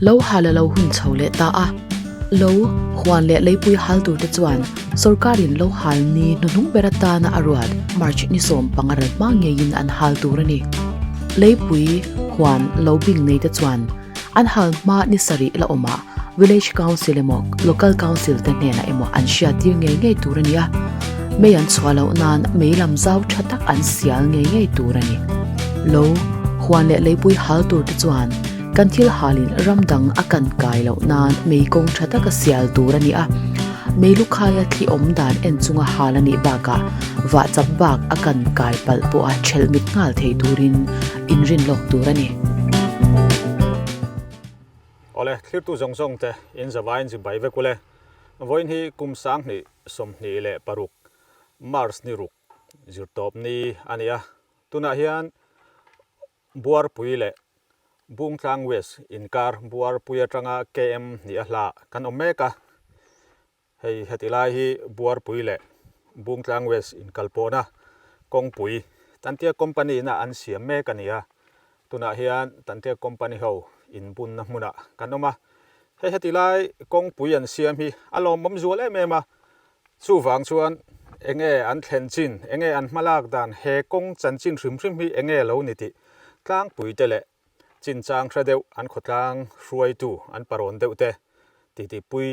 Lo hal a lo hun chho leh ta a. Lo, huan leh leipui hal turte chuan sorkarin lo hal ni hnuhnung ber atana a ruat March ni 15 ral hma ngeiin an hal tur a ni. Leipui, huan, lo bing neite chuan an hal hma ni sarih la awmah Village Council emaw Local Council te hnenah emaw an hriattir ngei ngei tur a ni a. Mei an chhuah loh nan mei lam zau tha tak an sial ngei ngei tur a ni. Lo, huan leh leipui hal tur te chuan Kan thil halin ram dang a kan kai loh nan mei kawng tha taka sial tur a ni a, mei lukhaia thli awm dan en chunga hal a nih bakah vah chap bak a kan kai palh pawha thelh mit nghal thei turin inrin lawk tur a ni. Awle, thlirtu zawng zawng te in zavaiin zi bai vek ule. Vawiin hi kum 2026 March ni ruk zirtawp ni a ni a, tunah hian Buarpui leh Bungtlang West inkar Buarpui atanga KM hnih a hlah kan awm mek a, hei heti lai hi Buarpui leh Bungtlang West inkalpawhna kawngpui Tantia Company ina an siam mek a ni a, tunah hian Tantia Company ho inbunna hmunah kan awm a, hei heti lai kawngpui an siam hi a lawmawm zual em em a, Chuvang chuan enge an thlen chin, enge an hmalak dan, he kawng chanchin hrim hrim hi enge lo ni tih tlangpuite leh chinchang hre deuh an khawtlang hruaitu an parawn deuh te titipui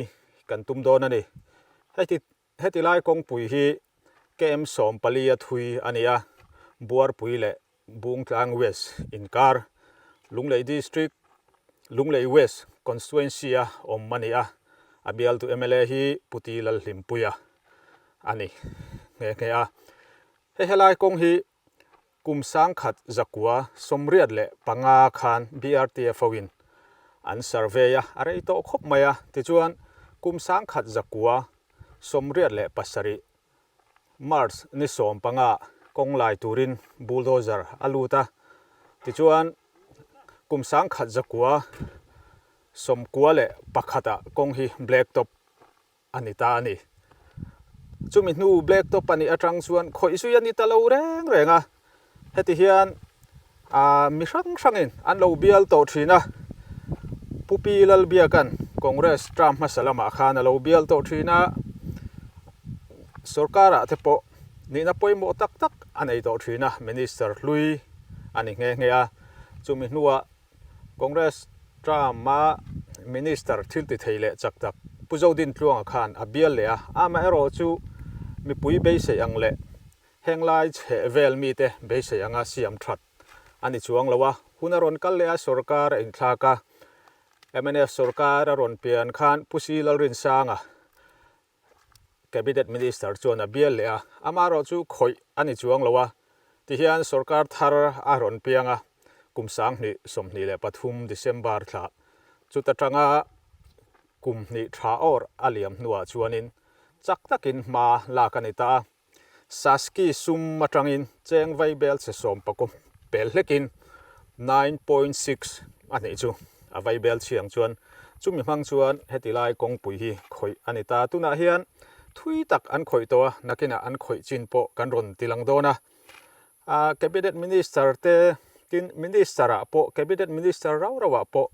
kan tum dawn a ni. Heti heti lai kawngpui hi KM 14 a thui a ni a, Buarpui leh Bungtlang West inkar Lunglei District Lunglei West Constituency a awm a ni a, a bialtu mla hi Pu Ti Lalhlimpuia a ni nghe nghe a. Hei helai kawng hi kum 1985 khan BRTF hoin an survey a, a rei tawh khawp mai a, tichuan kum 1987 March ni 15 kawng lai turin bulldozer a lut a, tichuan kum 1991 ah kawng hi black top a ni ta a ni. Chumi hnu black top a nih atang chuan khawih zui a ni ta lo reng reng a, heti hian ah mi hrang hrangin an lo bial tawh thin a, Pu Pi Lalbiaka'n Congress term hmasa lamah khan a lo bial tawh thin a, sorkarah te pawh nihna pawimawh tak tak a nei tawh thin a, Minister hlui a ni nghe nghe a, chumi hnuah Congress term-a Minister thil ti thei leh chak tak Pu Zodintluanga khan a bial leh a, amaherawh chu mipui beisei ang leh heng lai chheh vel mite beisei anga siam that a ni chuang lo a, hun a rawn kal leh a, sorkar a inthlak a, mnf sorkar a rawn pian khan Pu Si Lalrinsanga Cabinet Minister chuan a bial leh a, amaherawh chu khawih a ni chuang lo a, tihian sorkar thar a rawn piang a, kum 2023 December thla chuta tanga kum hnih tha awr a liam hnuah chuanin chak takin hma lak a ni ta a, Saski sum atangin cheng vai bel che sawm pakum pel hlekin 9.6 a nih chu a vai bel chhiang chuan chumi hmang chuan heti lai kawngpui hi khawih a ni ta. Tunah hian thui tak an khawih tawh a, nakinah an khawih chin pawh kan rawn ti lang dawn a. A Cabinet Minister te tin Minister ah pawh Cabinet Minister rau rau ah pawh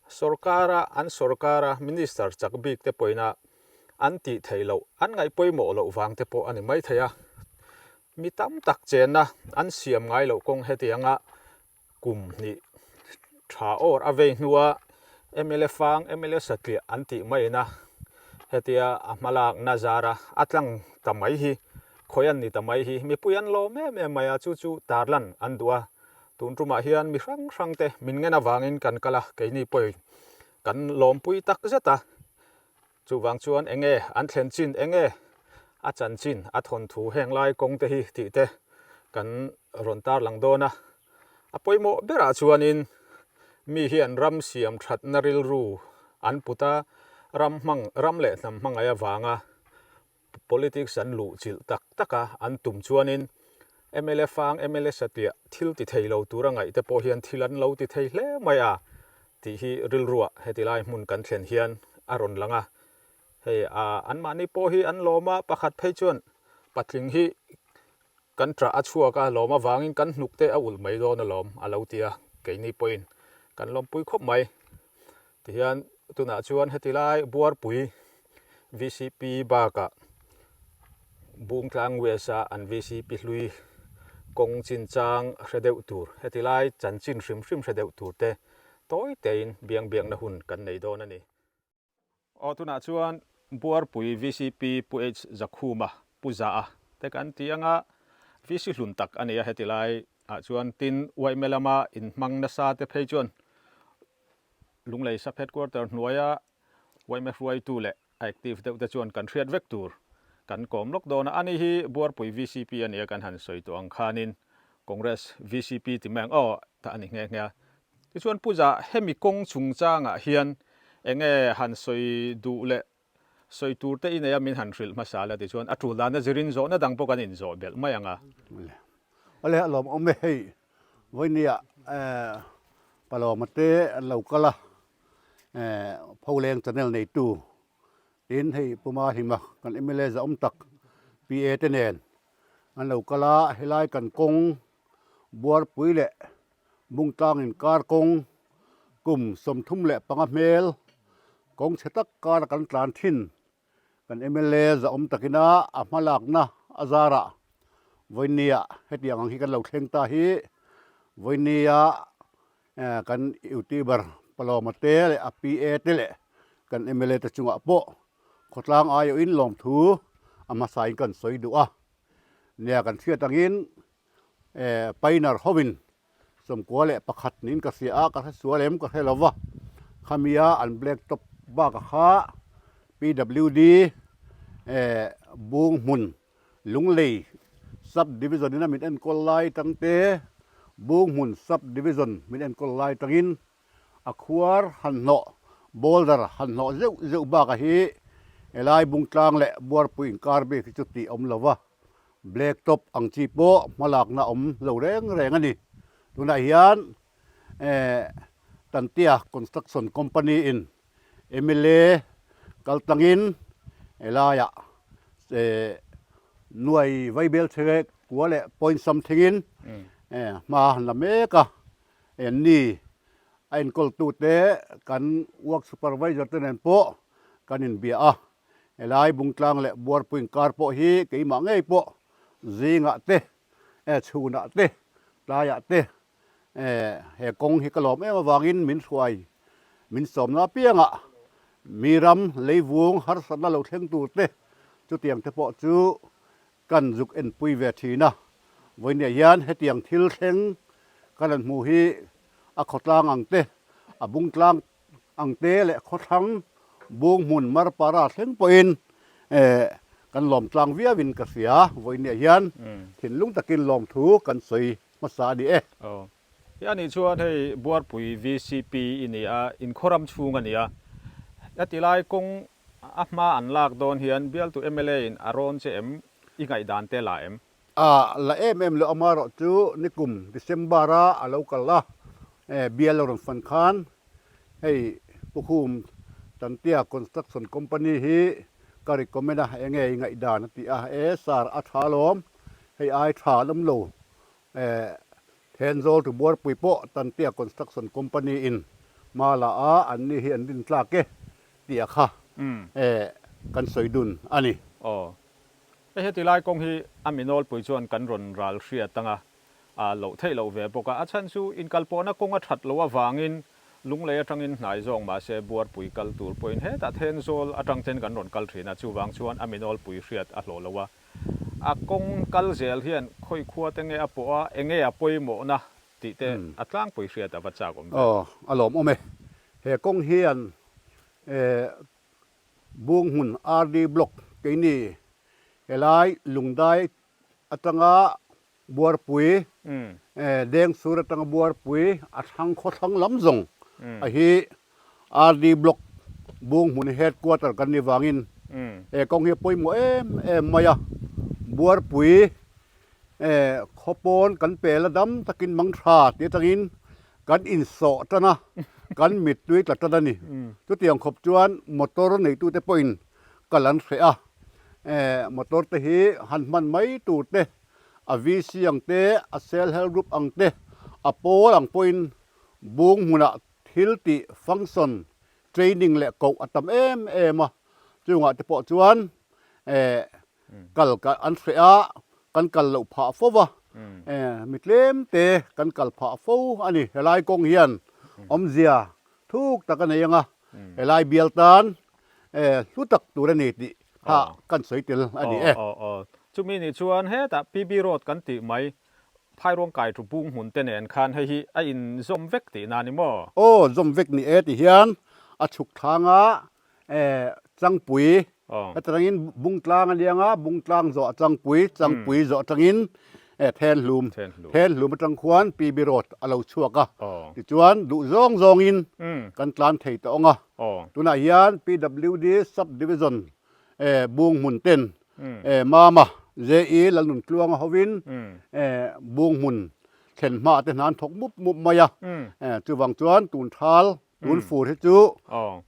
sorkara an sorkara Minister chak bik te pawhin a an tih theih loh, an ngaih pawimawh loh vang te pawh a ni mai thei a. Mi tam tak chenna an siam ngai loh kawng hetianga kum hnih tha awr a vei hnua mla fang, mla satliah an tih maiin a, hetia a hmalakna zara a tlang ta mai hi, khawi an ni ta mai hi mipui an lawm em em mai a, chu chu tarlan an duh a. Tun tumah hian mi hrang hrang te min ngen avangin kan kal a, keini pawhin kan lawmpui tak zet a. Chuvang chuan enge an thlen chin, enge a chanchin, a thawnthu heng lai kawng te hi tih te kan rawn tarlang dawn a. A pawimawh berah chuanin mi hian ram siam thatna rilru an put a, ram hmang, ram leh hnam hmangaih avanga politics an luh chilh tak tak a an tum chuanin mla fang, mla satliah thil ti thei lo tura ngaih te pawh hian thil an lo ti thei hle mai a tih hi rilruah heti lai hmun kan thlen hian a rawn lang a. Hei anmahni pawh hi an lawm a, pakhat phei chuan patling hi kan ṭah a chhuak a, lawm avangin kan hnuk te a ulh mai dawn alawm a lo ti a, keini pawhin kan lawmpui khawp mai. Tihian tunah chuan heti lai Buarpui vcp bakah Bungtlang West a an vcp hlui kawng chinchang hre deuh tur heti lai chanchin hrim hrim hre deuh tur te tawi tein biang biakna hun kan nei dawn a ni. Aw tunah chuan Buarpui vcp Pu H Zakhuma Pu Za-a te kan ti anga VC hlun tak a ni a heti lai ah chuan tin Uaime lama inhmang nasa te phei chuan Lunglei Sub Headquarter hnuaia Uaime hruaitu leh a active deuh te chuan kan hriat vek tur kan kawm lawk dawn a. Ani hi Buarpui vcp a nia kan han sawi tawh ang khanin Congress vcp ti mai ang aw ta a ni nghe nghe a. Tichuan Pu Za hemi kawng chungchangah hian enge han sawi duh leh sawi tur te i nei a min han hrilh hmasa la tichuan a tul dana zirin zawhna dang pawh kan inzawh belh mai ang a. Awle a lawmawm e hei vawinia Palawma te an lo kal a Pholeng channel neitu tin hei Puma Hlima kan mla zahawm tak PA te nen an lo kal a helai kan kawng Buarpui leh Bungtlang inkar kawng kum 35 hmel kawng chhe tak kara kan tlan thin kan mla zahawm takina a hmalakna a zarah vawinia hetiang ang hi kan lo thleng ta hi vawinia kan youtuber Palawma te leh a PA te leh kan mla te chungah pawh khawtlang aiawhin lawmthu a hmasain kan sawi duh a nia kan hriat angin Pioneer hovin 91 niin ka hria a, ka hre sual em ka hre lo va, khamia an black top bak a kha PWD Bung hmun Lunglei Sub Division in a min enkawl lai tang te, Bung hmun Sub Division min enkawl lai tangin a khuar han hnawh, boulder han hnawh zeuh zeuh bak a hi helai Bungtlang leh Buarpui inkar bik hi chu tih awm lo va. Black top ang chi pawh hmalakna awm lo reng reng a ni. Tunah hian Tantia Construction Company in mla kal tlangin helaiah nuai vaibel chhe kua leh point something in hma han la mek a. Anni a enkawltute kan work supervisor te nen pawh kan inbia a. Helai Bungtlang leh Buarpui inkar pawh hi keimah ngei pawh zingah te, chhunah te, tlaiah te he kawng hi ka lawm em avangin min hruai min sawmna apiangah mi ram leivung harsatna lo thleng tur te chutiang te pawh chu kan zuk enpui ve thin a. Vawinia hian hetiang thil thleng kan han hmuh hi a khawtlang ang te, a bungtlang Ang te leh khawthlang bung hmun Marpara thleng pawhin kan lawm tlang viauin ka hria. Vawinia hian thinlung takin lawmthu kan sawi hmasa a ni e. Aw. Hi anih chuan hei Buarpui VCP i ni a, inkhawram chhung a ni a. Heti lai kawng a hma an lak dawn hian bialtu mla in a rawn che em? I ngaihdan te la em? A la em em loh amarawh chu nikum December a a lo kal a, bial a rawn fan khan hei Pukhum Tantia Construction Company hi ka recommend a, enge i ngaihdan a ti a, e sir a tha alawm, hei ai tha an awm lo, Thenzawl tu Buarpui pawh Tantia Construction Company in hma la a, an ni hi an rin tlak e tih a kha kan sawi dun a ni. Aw. Hei heti lai kawng hi a mi nawlpui chuan kan rawn ral hriat anga a loh theih loh ve bawk a, a chhan chu inkalpawhna kawng a that loh avangin Lunglei atangin hnai zawng mahse Buarpui kal tur pawhin hetah Thenzawl atang ten kan rawn kal thin a, chuvang chuan a mi nawlpui hriat a hlawh lo a. A kawng kal zel hian khawi khua te nge a pawh a, enge a pawimawhna tih te a tlangpui hriat a va chak awm ve. Aw, a lawmawm e. He kawng hian Bung hmun RD Block keini helai Lungdai atanga Buarpui, Dengsur atanga Buarpui a thlang khawthlang lam zawng a hi RD Block Bung hmun headquarter kan ni vangin he kawng hi a pawimawh em em mai a. Buarpui khawpawn kan pel a dam takin mang tha tih atangin Kan insawh tan a, kan mittui tla tan a ni. Chutiang khawp chuan motor neitute pawhin kal an hreh a, motor te hi han hman mai tur te, a VC ang te, a Self Help Group ang te, a pawl ang pawhin bung hmunah thil tih, function, training leh koh a tam em em a, chungah te pawh chuan kal an hreh a, kan kal loh phah fo va, mi tlem te kan kal phah fo a ni. Helai kawng hian awmzia thuk tak a nei ang a, helai bial tan hlu tak tur a ni tih kha kan sawi tel a ni e. Chumi nih chuan hetah PB Road kan tih mai Phairuang kai thu bung hmun te nen khan hei hi a in zawm vek tih na ni maw? Aw, zawm vek ni e ti hian a chhuk thlang a, Changpui atangin Bungtlang a liang a, Bungtlang zawh a Changpui, Changpui zawh atangin Thenhlum, Thenhlum atang khuan PB Road a lo chhuak a, tichuan duh zawng zawngin kan tlan thei tawh ang a, tunah hian PWD Sub Division Bung hmun ten Mama JE Lalnuntluanga hovin Bung hmun thlen hma te hna an thawk mup mup mai a, chuvang chuan tun thal tun fur hi chu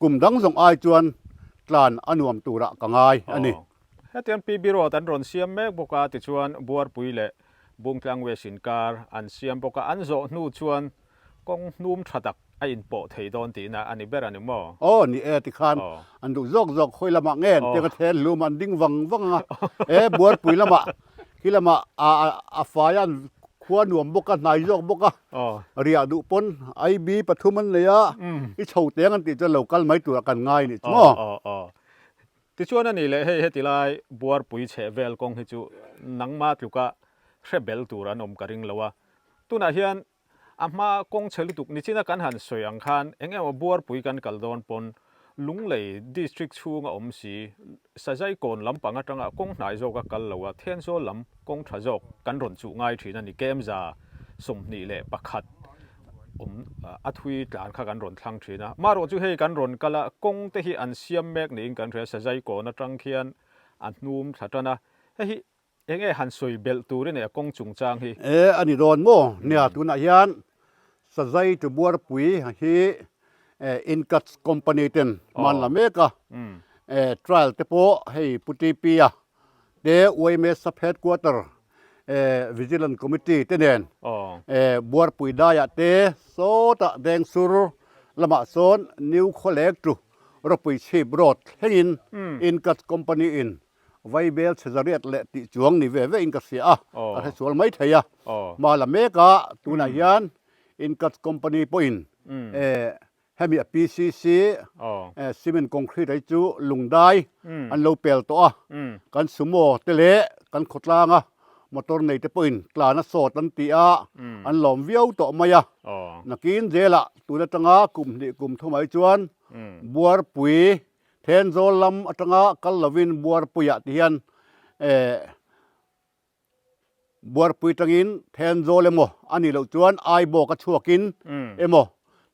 kum dang zawng ai chuan tlan a nuam turah ka ngai a ni. Hetiang PB Road an rawn siam mek bawk a, tichuan Buarpui leh Bungtlang West inkar an siam bawk a, an zawh hnu chuan Kawng hnum tha tak a inpawh thei dawn tihna a ni ber a ni maw? Aw ni e tikhan an duh zawk zawk khawi lamah nge an tiang a then hlum an ding vang vang ang a, e Buarpui lamah khi lamah a fai a an khua nuam bawk a hnai zawk bawk a, riah duh pawn IB pathum an nei a, i chho teng an tih chuan lo kal mai turah kan ngai nih chu maw? Tichuan a nih leh hei heti lai Buarpui chheh vel kawng hi chu nangma tluka hre bel tur an awm ka ring lo a, tunah hian A hma kawng chhe lutuk nichina kan han sawi ang khan eng emaw buarpui kan kal dawn pawn Lunglei District chhunga awm si Sazai kawn lampang atanga kawng hnai zawka kal lo a Thenzawl lam kawng tha zawk kan rawn chuh ngai thin a ni. Kemza 21 awm a thui tlan kha kan rawn thlang thin a. Marawh chu hei kan rawn kal a kawng te hi an siam mek niin kan hria Sazai kawn atang khian a hnum thla tan a. Hei hi Eng nge han sawi belh tur i nei a kawng chungchang hi? E, a ni dawn maw? Nia, tunah hian Sazai to Buarpui hi Incats company ten hman la mek a, trial te pawh hei Pu TP a te YMA Sub Headquarter Vigilance Committee te nen Buarpui daiah te sawtah Dengsur lamah sawn New Khawlek to Rawpui Chhip Road thlengin Incats company in Vaibel chhe zariat leh tih chuang ni ve ve in ka hria a, ka hre sual mai thei a. Hma la mek a, tunah hian Incats company pawhin hemi a PCC cement concrete hi chu lungdai an lo pel tawh a, kan sumo te leh kan khawtlanga motor nei te pawhin tlan a sawt an ti a, an lawm viau tawh mai a. Nakin zelah tun atanga kum hnih kum thumah hi chuan Buarpui Thenzawl lam atanga kal lovin Buarpuiah ti hian Buarpui tangin Thenzawl emaw a nih loh chuan Aibawk a chhuakin emaw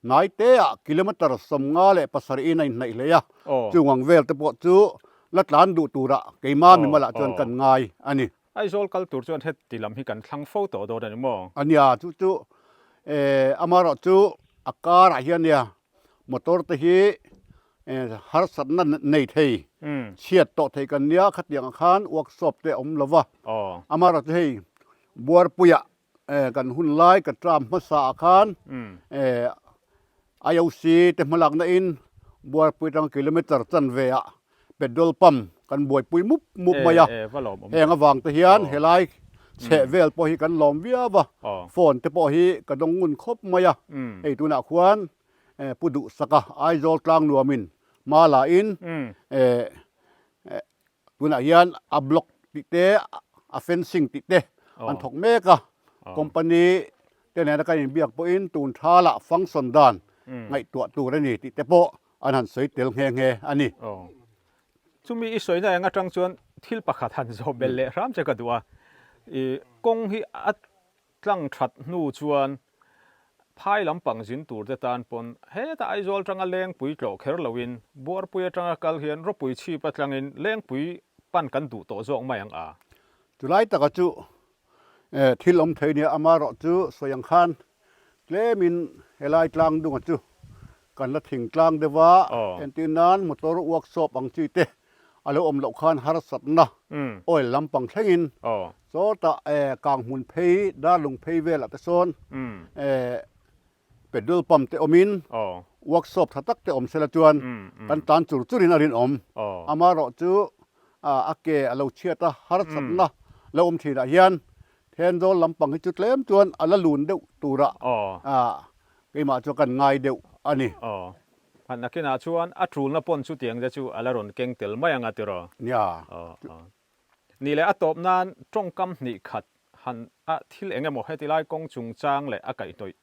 hnai teah kilometre 57 in a inhnaih hle a, chung ang vel te pawh chu la tlan duh turah keima mimalah chuan kan ngai a ni. Aizawl kal tur chuan heti lam hi kan thlang fo tawh dawn a ni maw? A nia, chu chu amaherawhchu a karah hian nia Motor te hi harsatna nei thei, chhiat tawh thei kan nia, khatiang ah khan workshop te a awm lo va. Amaherawhchu hei Buarpuiah kan hun lai ka term hmasa ah khan IOC te hmalakna in Buarpui atanga kilometer chanve ah petrol pump kan buaipui mup mup mai a, heng avang te hian helai chheh vel pawh hi kan lawm viau a, phone te pawh hi ka dawng ngun khawp mai a, hei tunah khuan Pu Duhsaka Aizawl tlang nuamin hma la in tunah hian a block tih te a fencing tih te an thawk mek a, company te nena kan inbiak pawhin tun thalah function dan ngaihtuah tur a ni tih te pawh An han sawi tel nghe nghe a ni. Aw. Chumi i sawina eng atang chuan thil pakhat han zawh belh leh hram che ka duh a. I kawng hi a tlang that hnu chuan phai lampang zin tur te tan pawn heta Aizawl atanga Lengpui tlawh kher loin Buarpui atanga kal hian Rawpui chhip atlangin Lengpui pan kan duh tawh zawk mai ang a. Chulai taka chu thil awm thei nia amaherawh chu sawi ang khan Tlemin helai tlang dunga chu kan la thing tlang deuh a, entir nan motor workshop ang chi te a lo awm loh khan harsatna oil lampang thlengin sawtah kang hmun phei darlung phei velah te sawn petrol pump te awmin. Workshop tha tak te awm sela chuan kan tlan chur churin a rinawm. Amaherawhchu a ke a lo chhiat a, harsatna lo awm thinah hian Thenzawl lampang hi chu tlem chuan a la lun deuh turah keimah chuan kan ngai deuh a ni. Nakinah chuan a tulna pawn chutiang te chu a la rawn keng tel mai ang a tiraw? Nia. Ni leh a tawp nan tawngkam hnih khat han a thil eng emaw heti lai kawng chungchang leh a kaihhnawih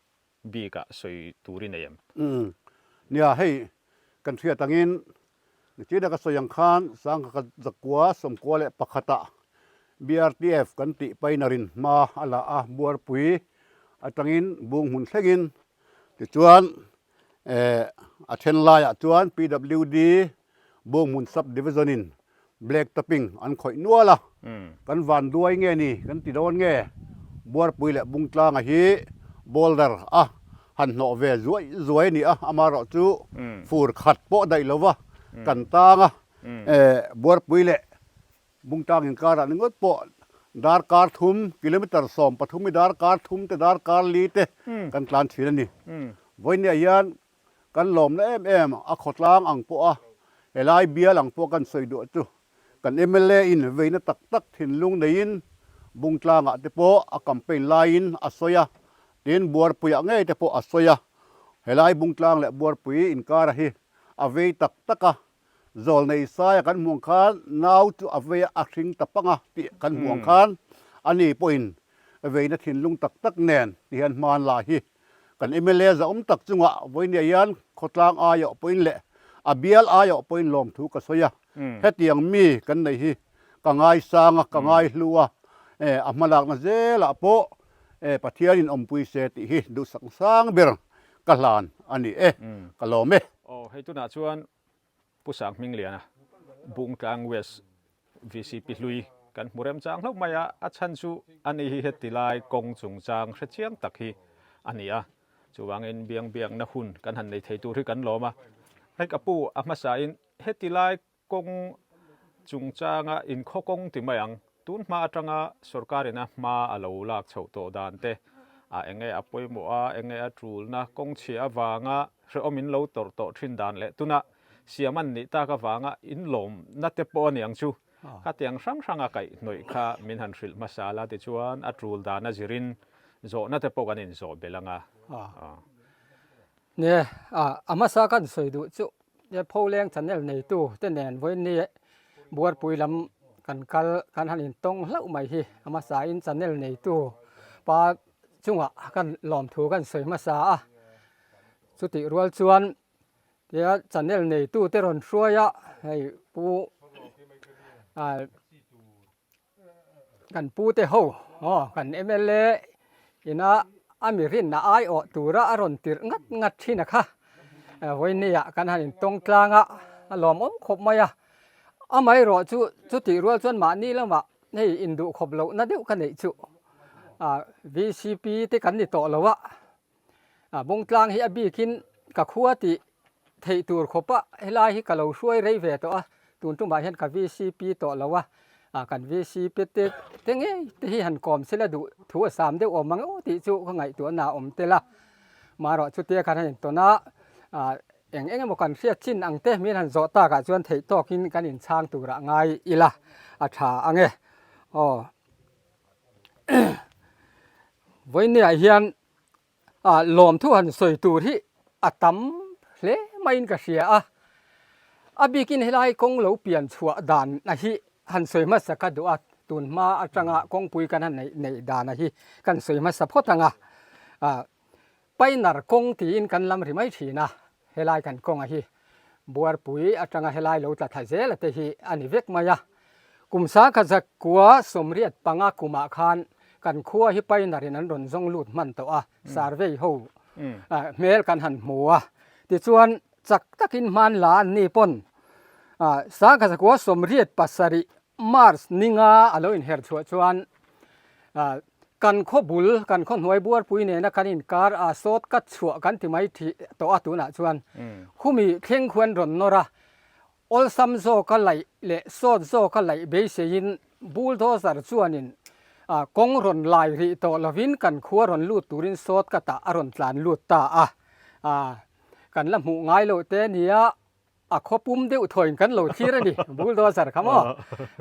bikah sawi tur i nei em? Umm. Nia, hei kan hriat angin nichina ka sawi ang khan Sangha zakua 11 ah BRTF kan tih painarin hma a la a, Buarpui atangin Bung hmun thlengin tichuan eh a then laiah chuan PWD Bunghmun Sub Division in Black Topping an khawih nual a, kan van duai nge ni kan ti dawn nge? Buarpui leh Bungtlanga hi boulder a han hnawh ve zuai zuai a ni a, amaherawh chu fur khat pawh daih lo va kan tang a, Buarpui leh Bungtlang inkarah ni ngawt pawh darkar thum, kilometer 13 hi darkar thum te darkar li te kan tlan thin a ni. Vawinia hian Kan lawmna em em a khawtlang ang pawh a, helai bial ang pawh kan sawi duah chu kan mla in veina tak tak thinlung neiin Bungtlangah te pawh a campaign laiin a sawi a, tin Buarpuiah ngei te pawh a sawi a, helai Bungtlang leh Buarpui inkara hi a vei tak tak a, Zawlnei saia kan hmuh ang khan nau chu a vei a, a hring ta pang a tih kan hmuh ang khan ani pawhin veina thinlung tak tak nen tihian hman la hi Kan mla zahawm tak chungah vawinia hian khawtlang aiawh pawhin leh a bial aiawh pawhin lawmthu ka sawi a. Hetiang mi kan nei hi ka ngaisang a, ka ngaihlu a, a hmalakna zelah pawh Pathianin awmpui se tih hi duhsak sang ber ka hlan a ni e, ka lawm e. Aw, hei tunah chuan Pu Sanghmingliana, Bungtlang West VCP hlui kan hmu remchang hlauh mai a, a chhan chu ani hi heti lai kawng chungchang hre chiang tak hi a ni a, chuvangin biang biakna hun kan han nei thei tur hi kan lawm a. Hei ka pu a hmasain heti lai kawng chungchanga inkhaw kawng ti mai ang, tun hma atanga sorkarina hma a lo lak chhoh tawh dan te, a enge a pawimawh a, enge a tulna kawng chhia avanga hrehawm in lo tawrh tawh thin dan leh tuna Siam an nih tak avanga inlawmna te pawh a ni ang chu. Khatiang hrang hranga kaihhnawih kha min han hrilh hmasa la tichuan a tul dan a zirin zawhna te pawh kan inzawh belh ang a. Nia, a hmasa kan sawi duh chu Pholeng channel neitu te nen vawiin Buarpui lam kan kal kan han intawng hlauh mai hi a hmasa in channel neitu pa chungah kan lawmthu kan sawi hmasa a. Chutih rual chuan Tia channel neitu te rawn hruai a, hei pu kan pu te ho aw kan mla ina a mi rinna aiawh tura a rawn tirh ngat ngat thin a kha vawinia kan han intawng tlang a, a lawmawm khawp mai a, amaherawh chu chutih rual chuan mahni lamah hei induh khawp lohna deuh ka neih chu vcp te kan ni tawh lo a. A bungtlang hi a bikin ka khua tih theih tur khawpa helai hi ka lo hruai rei ve tawh a, tun tumah hian ka vcp tawh lo a, ah kan vcp te te ngei te hi han kawm sela duh thu a sam deuh awm ang aw tih chu ka ngaihtuahna a awm tel a, marawh chutia khan a intawn a, ah eng eng emaw kan hriat chin ang te min han zawh takah chuan theih tawkin kan inchhang turah ngai ila a tha ang e aw. Vawinia hian ah lawmthu han sawi tur hi a tam hle maiin ka hria a, a bikin helai kawng lo pian chhuah dan a hi han sawi hmasa ka duh a, tun hma atanga kawngpui kan han neih neih dan a hi kan sawi hmasa phawt ang a, ah Painar kawng tiin kan lam ri mai thin a, helai kan kawnga hi Buarpui atanga helai lo tla thla zel a te hi a ni vek mai a. Kum sangkhat 1985 kumah khan kan khua hi Painarin an rawn zawng lut hman tawh a, survey ho hmel kan han hmu a. Tichuan chak takin hman la an ni pawn 1987 March ninga a lo inher chhuah chuan Kan khaw bul, kan khaw hnuai buarpui nena kan inkar a sawt kat chhuah kan ti mai thih tawh a tunah chuan khumi thleng khuan rawn nawr a, awlsam zawka laih leh sawt zawka laih beiseiin bulldozer chuanin kawng rawn lai rih tawh lovin kan khua rawn lut turin sawt katah a rawn tlan lut ta a. Kan la hmuh ngai loh te nia a khaw pum deuh thawiin kan lo thlir a ni, bulldozer kha maw?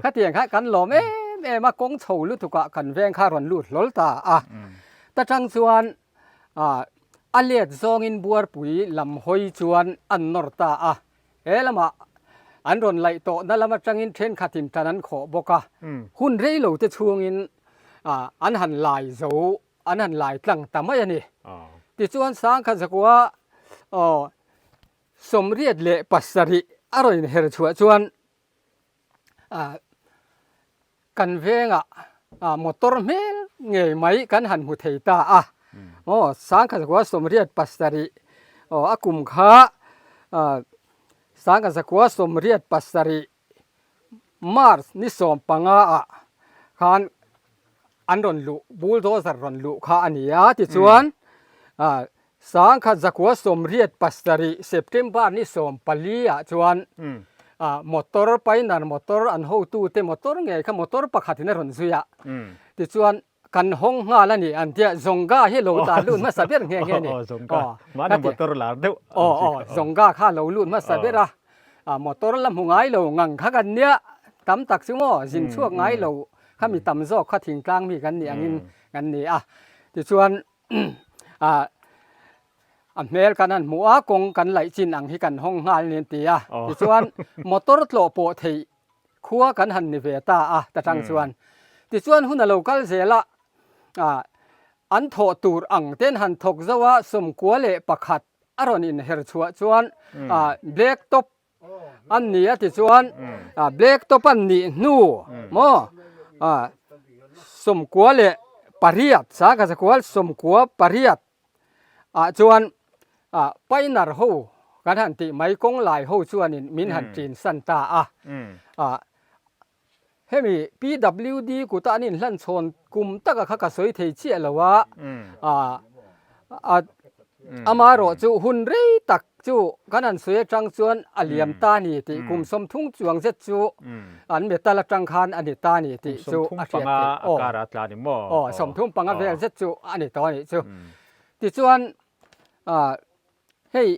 Khatiang kha kan lawm em em a, kawng chho lutukah kan veng kha rawn lut hlawl ta a. Ta tang chuan a let zawngin buarpui lam hawi chuan an nawr ta a, he lamah an rawn laih tawhna lam atangin thenkhatin tan an khawh bawk a, hun rei lo te chhungin an han lai zo an han lai tlang ta mai a ni. Tichuan Sangkhat Zakua aw 87 a rawn inher chhuah chuan kan vengah motor hmel ngei mai kan han hmu thei ta a. Aw Sangkhat Zakua 87 aw a kum kha Sangkhat Zakua 87 March ni 15 ah khan an rawn luh bulldozer rawn luh kha a ni a tichuan 1987 September ni 14 ah chuan motor pioneer motor an hotute motor ngei kha motor pakhatin a rawn zui a tichuan Kan hawng nghal a ni an tia Zonga hi lo tlan lut hmasa ber nghe nghe a ni. Aw mahni motor lar deuh Aw aw Zonga kha lo lut hmasa ber a, motor la hmu ngai lo ngang kha kan nia tam tak chu maw zin chhuak ngai lo kha mi tam zawk kha thingtlang mi kan nih angin kan ni a. Tichuan a hmel kan han hmuh a kawng kan laih chin ang hi kan hawng nghal a ni an ti a. Tichuan motor tlawh pawh theih Khua kan han ni ve ta a, ta tang chuan. Tichuan hun a lo kal zel a, ah, an thawh tur ang ten han thawk zo a, 11 a rawn inher chhuah chuan, ah, black top an ni a tichuan, ah, black top an nih hnu maw, ah, 98, sangkhat 98 ah chuan ah pioneer ho kan han tih mai kawng lai ho chuanin min han ṭin san ta a. Ah hemi PWD kuta an inhlan chhawn kum taka kha ka sawi thei chiah lo a, ah a amaherawh chu hun rei tak chu kan han sawi atang chuan a liam ta a ni tih kum 30 chuang zet chu an metal atang khan a ni ta a ni tih chu a hriat theih. Aw aw 35 vel zet chu a ni tawh a nih chu. Tichuan ah hei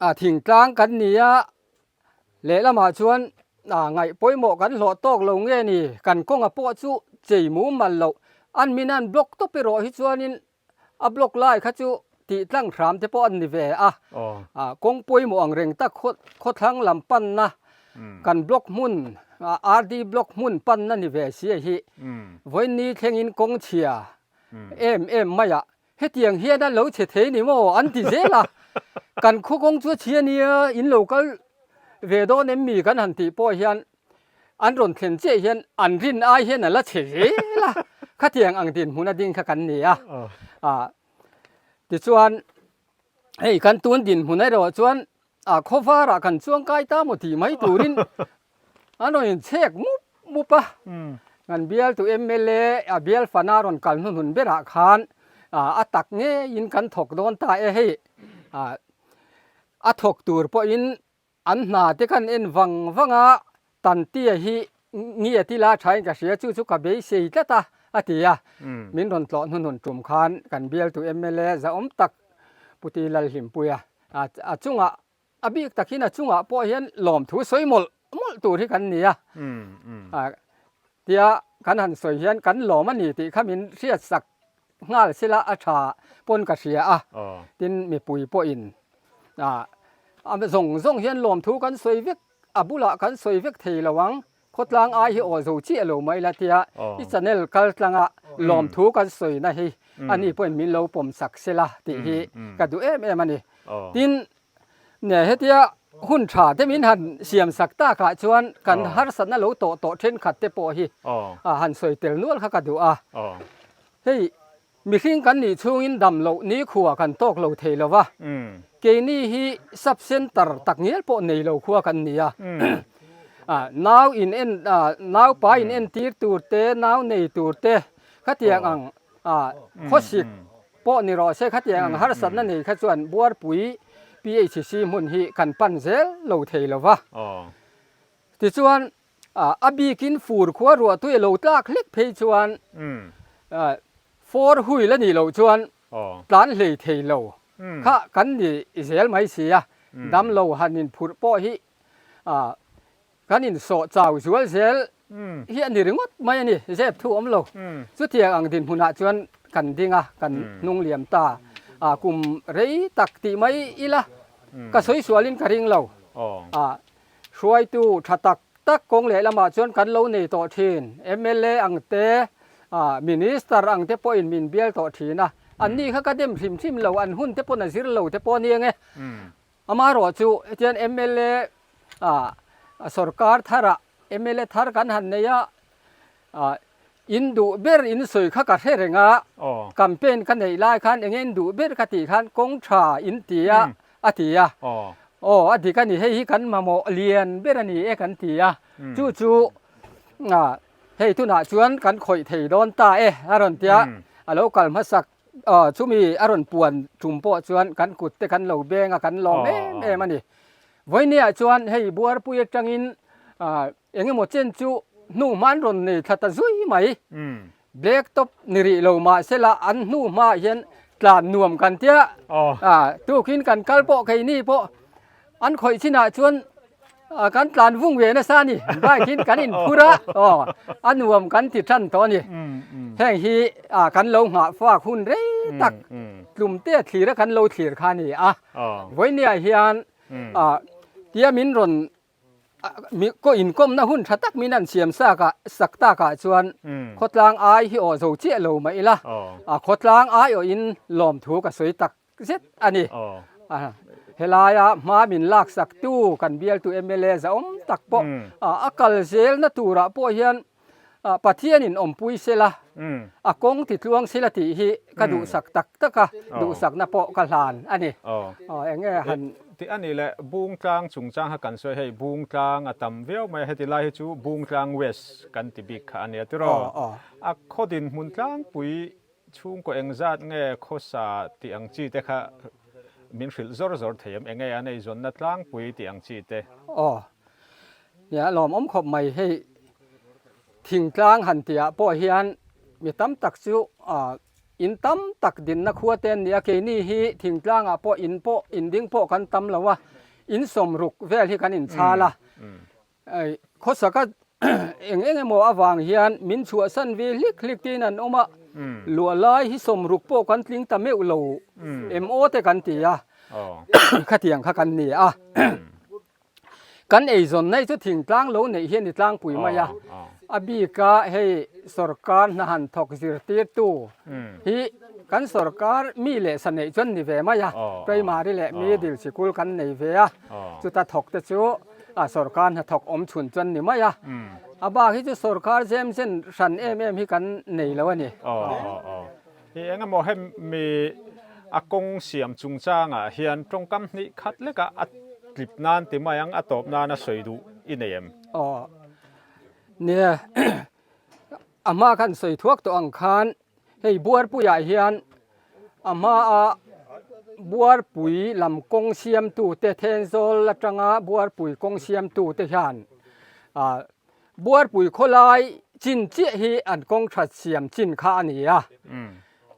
ah thingtlang kan ni a, lehlamah chuan ah ngaih pawimawh kan hlawh tawk lo nge ni kan kawnga pawh chu chei mumal loh an min an block tawp erawh hi chuanin A block lai kha chu tih tlang hram te pawh an ni ve a, kawng pawimawh ang reng tak khawthlang lam panna kan block hmun RD block hmun panna ni ve si a hi. Vawiin thlengin kawng chhia em em mai a, hetiang hian a lo chhe thei ni maw an ti zel a, kan khaw kawng chu a chhia nia in lo kal ve dawn em mi kan han tih pawh hian An rawn thlen chiah hian an rin ai hian a la chhe zel a, khatiang ang dinhmun a ding kha kan ni a. Tichuan hei kan tun dinhmun erawh chuan khawvarah kan chuang kai ta maw tih mai turin an rawn inchhek mup mup a. Kan bialtu mla a bial fana rawn kal hnuhnun berah khan a tak ngeiin kan thawk dawn ta e hei a thawk tur pawhin An hna te khan en vang vang a, Tantia hi nge ti la thain ka hria chu chu ka beisei tlat a, a ti a. Min rawn tlawh hnuhnun tum khan kan bialtu mla zahawm tak Pu Ti Lalhlimpuia a chungah a bik takin a chungah pawh hian lawmthu sawi mawlh mawlh tur hi kan ni a. Tia kan han sawi hian kan lawm a ni tih kha min hriatsak nghal sila a tha pawn ka hria a, tin mipui pawhin a zawng zawng hian lawmthu kan sawi vek, a bulah kan sawi vek thei lo ang, khawtlang ai hi aw zo chiah lo mai la tia i channel kal tlanga lawmthu kan sawina hi ani pawhin min lo pawm sak sela tih hi ka duh em em a ni. Tin, Nge hetia hun tha te min han siam sak takah chuan kan harsatna lo tawh tawh thenkhat te pawh hi han sawi tel nual kha ka duh a. Hei mihring kan nih chhungin dam loh nikhua kan tawk lo thei lo va, keini hi sub centre tak ngial pawh nei lo khua kan ni a. Nau in en nau pa in entir tur te, nau nei tur te khatiang ang khawsik Pawh ni rawh se khatiang ang harsatna nei kha chuan Buarpui PHC hmun hi kan pan zel lo thei lo va. Tichuan a bikin fur khua ruah tui a lo tlak hlek phei chuan four wheel a nih loh chuan tlan hlei thei lo. kha kan ni zel mai si a, damlo han inphurh pawh hi kan insawh chau zual zel hi a ni ringawt mai a ni, zep thu awm lo. Chutiang ang dinhmunah chuan kan ding a, kan hnung liam ta. Kum rei tak tih mai ila ka sawi sualin ka ring lo. Hruaitu tha tak tak kawng lehlamah chuan kan lo nei tawh thin. Mla ang te, Minister ang te pawhin min bial tawh thin a. Anni kha ka dem hrim hrim lo, an hun te pawn a zir lo te pawh a ni ang e. Amaherawh chu hetian mla sorkar tharah mla thar kan han nei a, In duh ber in sawi kha ka hre reng a, campaign ka neih lai khan enge in duh ber ka tih khan kawng tha in ti a a ti a, aw a dik a ni hei hi kan mamawh lian ber a ni e kan ti a, chu chu hei tunah chuan kan khawih thei dawn ta e a rawn ti a, a lo kal hmasak chumi a rawn puan tum pawh chuan kan kut te kan lo beng a kan lawm em em a ni. Vawinia chuan hei Buarpui atangin Eng emaw chen chu hnu hma an rawn nei thla ta zui mai. Black top ni rih lo mahsela an hnu hmaah hian tlan nuam kan tia. Tukin kan kal pawh keini pawh an khawih chinah chuan kan tlan vung ve nasa a ni. Bike in kan inphur a, a nuam kan ti tan tawh a ni. Heng hi kan lo nghah fak hun rei tak tlumte thlir a kan lo thlir kha a ni a. Vawinia hian tia min rawn Kaw inkawmna hun tha tak min an siam sak ah sak tak ah chuan khawtlang ai hi awh zo chiah lo mah ila, a khawtlang ai awhin lawmthu ka sawi tak zet a ni. Helaia hma min lak sak tu kan bialtu mla zahawm tak pawh a kal zelna turah pawh hian Pathianin awmpui sela, a kawng titluang sela tih hi ka duhsak tak tak a, duhsakna pawh ka hlan a ni. Eng nge han. Tih a nih leh Bungtlang chungchang kha kan sawi hei, Bungtlang a tam viau mai a, heti lai hi chu Bungtlang West kan ti bik kha a nia tiraw? A khaw dinhmun tlangpui chhungkaw engzat nge khawsa tih ang chi te kha min hrilh zawr zawr thei em? Enge an eizawnna tlangpui tih ang chi te? Aw, nia lawmawm khawp mai hei. Thingtlang han tihah pawh hian mi tam tak chu in tam tak dinna khua te an ni a, keini hi thingtlangah pawh in pawh in ding pawh kan tam lo a, in sawmruk vel hi kan inchhal a, khawsaka eng eng emaw avang hian min chhuahsan ve hlik hlik tiin an awm a, luah lai hi sawmruk pawh kan tling ta meuh lo em aw te kan ti a, khatiang kha kan ni a. Kan eizawn nei chu thingtlang lo neih hi a ni tlangpui mai a, a bika hei sorkar hna han thawk zirtirtu hi kan sorkar mi leh sa neih chuan ni ve mai a, primary leh middle sikul kan nei ve a, chuta thawk te chu sorkar hna thawk awm chhun chuan ni mai a, a bak hi chu sorkar zem zen hran em em hi kan nei lo a ni. Hi eng emaw hemi a kawng siam chungchangah hian tawngkam hnih khat lekah a tlip nan ti mai ang, a tawp nan a sawi duh i nei em? Aw, nia, a hma khan sawi thuak tawh ang khan hei Buarpuiah hian a hmaa Buarpui lam kawng siamtute Thenzawl atanga Buarpui kawng siamtute hian Buarpui khawlai chin chiah hi an kawng that siam chin kha a ni a.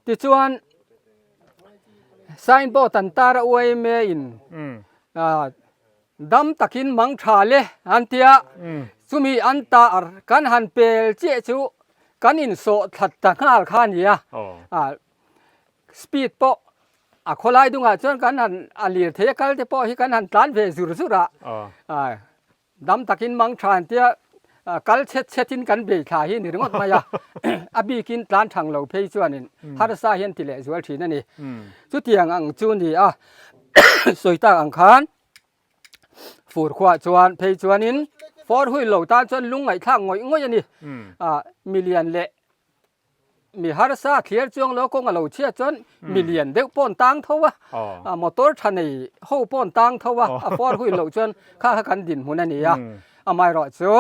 Tichuan, signboard an tar a uaime in dam takin mang tha le an ti a, chumi an tar kan han pel chiah chu kan insawh thlat ta nghal kha a ni a. Speed pawh a khawlai dungah chuan kan han a lirthei a kal te pawh hi kan han tlan ve zur zur a. Dam takin mang tha an tia kal chhet chhetin kan bei thla hi ni ringawt mai a, a bikin tlan thang lo phei chuanin harsa hian ti leh zual thin a ni. Chutiang ang chu ni a, sawi tak ang khan fur khuah chuan phei chuanin four wheel lo tan chuan lung ngaihthlak ngawih ngawih a ni. Milian leh Mi harsa thlir chuang lo kawng a lo chhiat chuan mi lian deuh pawh an tang tho a, motor tha nei ho pawh an tang tho a, a four wheel loh chuan kha kha kan dinhmun a ni a. Amaherawh chu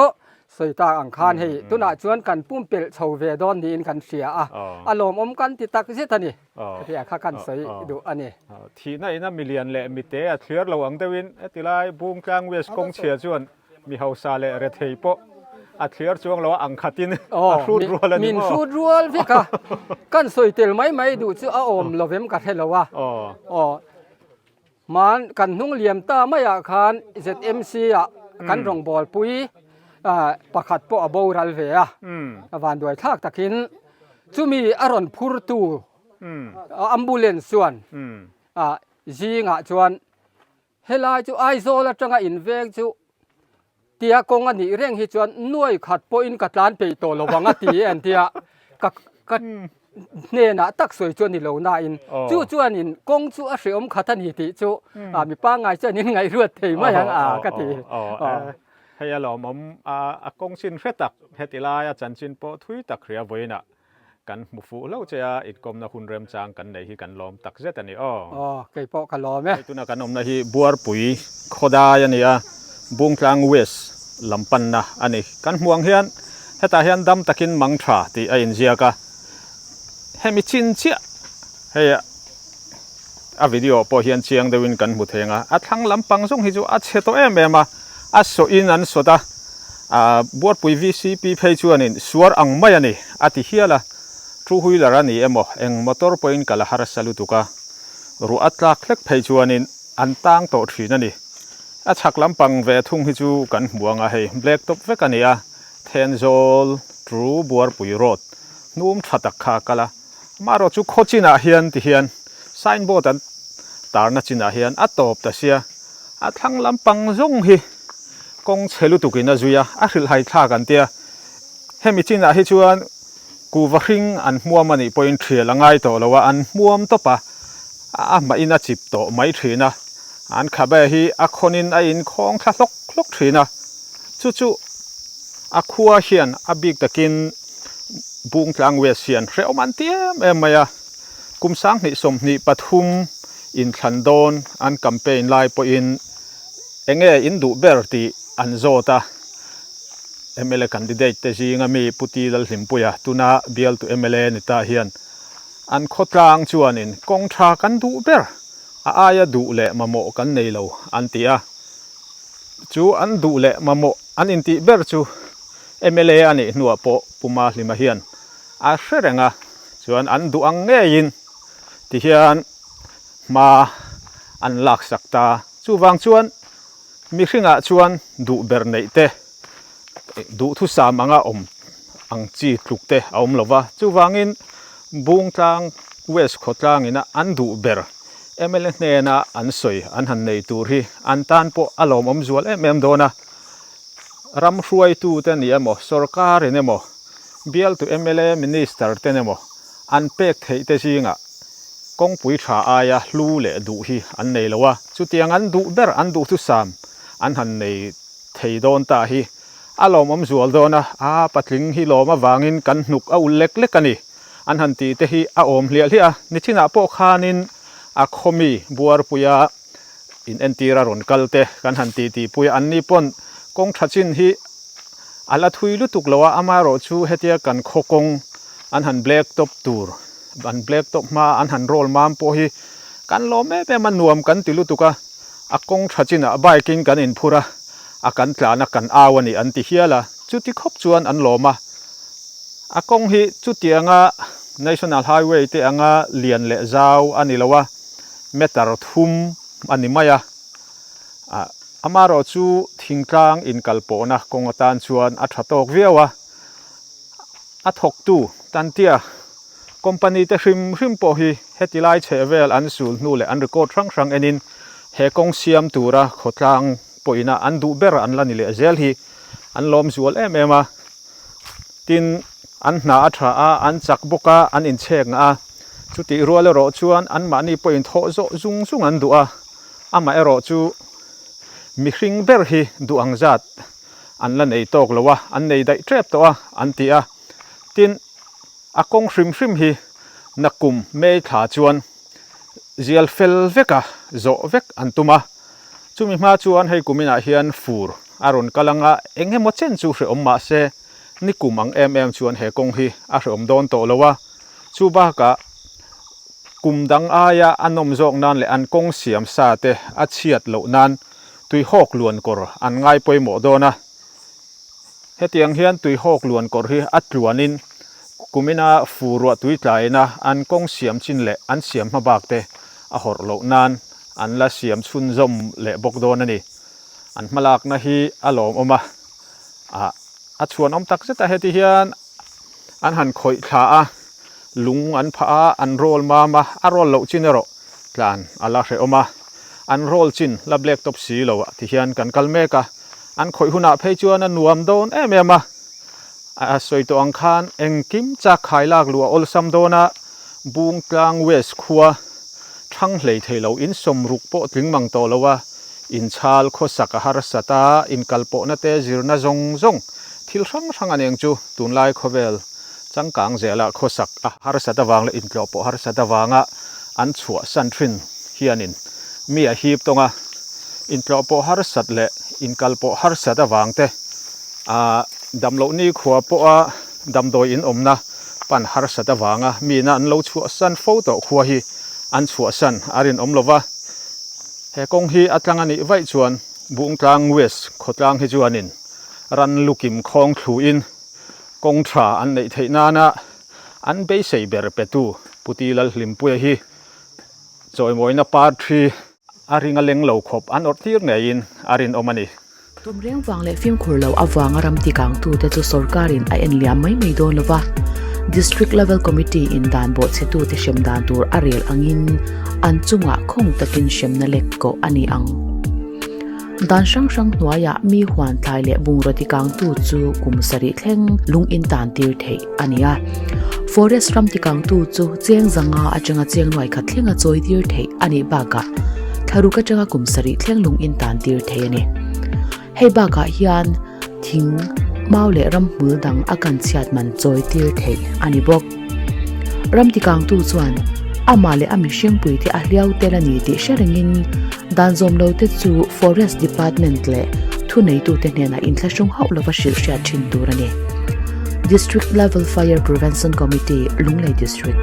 sawi tak ang khan hei tunah chuan kan pumpelh chho ve dawn niin kan hria a, a lawmawm kan ti tak zet a ni. Hetiang kha kan sawi duh a ni. Thihna ina mi lian leh mite a thlir lo ang deuhin hetilai Bungtlang West kawng chhia chuan Mi hausa leh rethei pawh a thliar chuang lo a, ang khatin a hrut rual a ni maw? Min hrut rual vek a, kan sawi tel mai mai duh chu a awm lo vem ka hre lo a. Aw. Hman kan hnung liam ta maiah khan ZMC ah kan rawngbawlpui pakhat pawh a boral ve a, a vanduai thlak takin chumi a rawn phurtu ambulance chuan zingah chuan Helai chu Aizawl atanga inveng chu tia kawng a nih reng hi chuan nuai khat pawhin ka tlan peih tawh lo ang a ti e an tia ka ka hnenah tak sawi chu a ni lo nain chu chuanin kawng chu a hrehawm khat a ni tih chu mi pangngai chuan in ngaihruat thei mai ang a ka ti. Hei a lawmawm a kawng chin hre tak heti laia chanchin pawh thui tak hria vawiinah Kan hmu fuh hlauh che a, inkawmna hun remchang kan neih hi kan lawm tak zet a ni aw. Aw, kei pawh ka lawm e. Hei tuna kan awmna hi Buarpui khawdai a ni a, Bungtlang West lam panna a ni. Kan hmuh ang hian hetah hian dam takin mang tha tih a inziak a, hemi chin chiah hei a video pawh hian chiang deuhin kan hmu thei ang a, a thlang lampang zawng hi chu a chhe tawh em em a, a sawhin an sawt a, ah Buarpui VCP phei chuanin suar ang mai a ni a ti hial a, two wheeler a ni emaw eng motor pawhin kal a harsa lutuk a, ruah a tlak hlek phei chuanin an tang tawh thin a ni. A chhak lampang ve thung hi chu kan hmu ang a, hei black top vek a ni a, Thenzawl to Buarpui road hnum tha tak kha a kal a. Amaherawh chu khaw chinah hian ti hian sign board an tarna chinah hian a tawp ta sia, a thlang lampang zawng hi kawng chhe lutukin a zui a, a hrilhhai thlak an tia. Hemi chinah hi chuan kuhva hring an hmuam a nih pawhin thial a ngai tawh lo a, an hmuam tawp a, a hmahin a chip tawh mai thin a, an khabe hi a khawnin a inkhawng thla hlawk hlawk thin a, chu chu a khua hian a bik takin Bungtlang West hian hrehawm an ti em em mai a, kum 2023 inthlan dawn an campaign lai pawhin enge in duh ber tih an zawt a, mla candidate te zinga mi Pu Ti Lalhlimpuia tuna bialtu mla ni ta hian an khawtlang chuanin kawng tha kan duh ber, a aia duh leh mamawh kan nei lo an ti a, chu an duh leh mamawh an intih ber chu Mla a nih hnuah pawh Pu Mahlima hian a hre reng a, chuan an duh ang ngeiin ti hian hma an laksak ta. Chuvang chuan mihringah chuan duh ber neih te, duhthusam anga awm ang chi tluk te a awm lo va. Chuvangin Bungtlang West khawtlangina an duh ber mla hnena an sawi an han nei tur hi an tan pawh a lawmawm zual em em dawn a. Ram hruaitute ni emaw, sorkarin emaw, bialtu mla, minister ten emaw an pek theih te zingah kawngpui tha aia hlu leh duh hi an nei lo a, chutiang an duh ber, an duhthusam an han nei thei dawn ta hi a lawmawm zual dawn a, a patling hi lawm avangin kan hnuk a ul lek lek a ni an han tih te hi a awm hliah hliah a, nichinah pawh khanin a khawmi buarpuia In entir a rawn kal te kan han ti tih pui a, anni pawn kawng tha chin hi a la thui lutuk lo a, amaherawh chu hetia kan khaw kawng an han black top tur, an black top hma an han roll mam pawh hi kan lawm em em a, nuam kan ti lutuk a, a kawng tha chinah bike in kan inphur a, a kan tlan a kan au a ni an ti hial a, chuti khawp chuan an lawm a, a kawng hi chutianga National Highway te anga lian leh zau a ni lo a. Meter thum a ni mai a, amaherawh chu thingtlang inkalpawhna kawng atan chuan a tha tawk viau a, a thawktu Tantia company te hrim hrim pawh hi heti lai chheh vel an sul hnu leh an record hrang hrang enin he kawng siam tura khawtlang pawhina an duh ber an la ni leh zel hi an lawm zual em em a. Tin, an hna a tha a, an chak bawk a, an inchhek ngah a. Chutih rual erawh chuan anmahni pawhin thawh zawh zung zung an duh a, amah erawh chu mihring ber hi duh ang zat an la nei tawk lo a, an nei daih tep tawh a, an ti a. Tin, a kawng hrim hrim hi nakum May thla chuan zial fel veka zawh vek an tum a, chumi hma chuan hei kuminah hian fur a rawn kal anga eng emaw chen chu hrehawm mah se nikum ang em em chuan he kawng hi a hrehawm dawn tawh lo a, chu bakah kum dang aia a nawm zawk nan leh an kawng siam sa te a chhiat loh nan tuihawk luan kawr an ngai pawimawh dawn a. Hetiang hian tuihawk luan kawr hi a tluanin kumina fu ruah tui tlaina an kawng siam chin leh an siam hma bak te a hawrh loh nan an la siam chhunzawm leh bawk dawn a ni. An hmalakna hi a lawmawm a, ah a chhuanawm tak zet a heti hian an han khawih thla a, lung an phah a, an roll mam a, a roll loh chin erawh tlan a la hrehawm a, an roll chin la black top si lo ah ti hian kan kal mek a, an khawih hunah phei chuan a nuam dawn em em a, a sawi tawh ang khan engkim chak khai lak luh a awlsam dawn a, Bungtlang West khua thang hlei thei lo in sawmruk pawh tling mang tawh lo a, inchhal khawsak a harsat a, inkalpawhna te zirna zawng zawng thil hrang hrang a neng chu tunlai khawvel changkang zela khawsak a harsat avang leh intlawh pawh harsat avanga an chhuahsan thin hianin mi a hip tawng a, intlawh pawh harsat leh inkalpawh harsat avang te a damloh nikhua pawha damdawi in awmna pan harsat avanga miin an lo chhuahsan fo tawh khua hi an chhuahsan a rinawm lo va, he kawng hi a tlang a nih vaih chuan Bungtlang West khawtlang hi chuanin ran lukim khawng thluin kawng tha an neih theih nana an beisei ber petu Puti Lalhlimpuia hi chawimawina parthi a ring a leng lo khawp an awrh tir ngeiin a rinawm a ni. Tum reng vang leh fimkhur lo avanga ram tikangtute chu sorkarin a en liam mai mai dawn lova, District Level Committee in dan bawhchhetute hrem dan tur a rel angin an chungah khawng takin hremna lek kawh a ni ang. Dan hrang hrang hnuaiah mi huan thlai leh bungraw tikangtu chu kum sarih thleng lung in tan tir theih a ni a. Forest ram tikangtu chu cheng zanga atanga cheng nuai khat thlenga chawi tir theih a nih bakah thlaruk atanga kum sarih thleng lung in tan tir thei a ni. Hei bakah hian thing, mau leh ramhmul dang a kan chhiat man chawi tir theih a ni bawk. Ram tikangtu chuan amah leh a mihringpui te a hliau tel a ni tih hre rengin dan zawm lo te chu Forest Department leh thuneitute hnenah inthlahrung hauh lova hrilh hriat thin tur a ni. District Level Fire Prevention Committee, Lunglei District.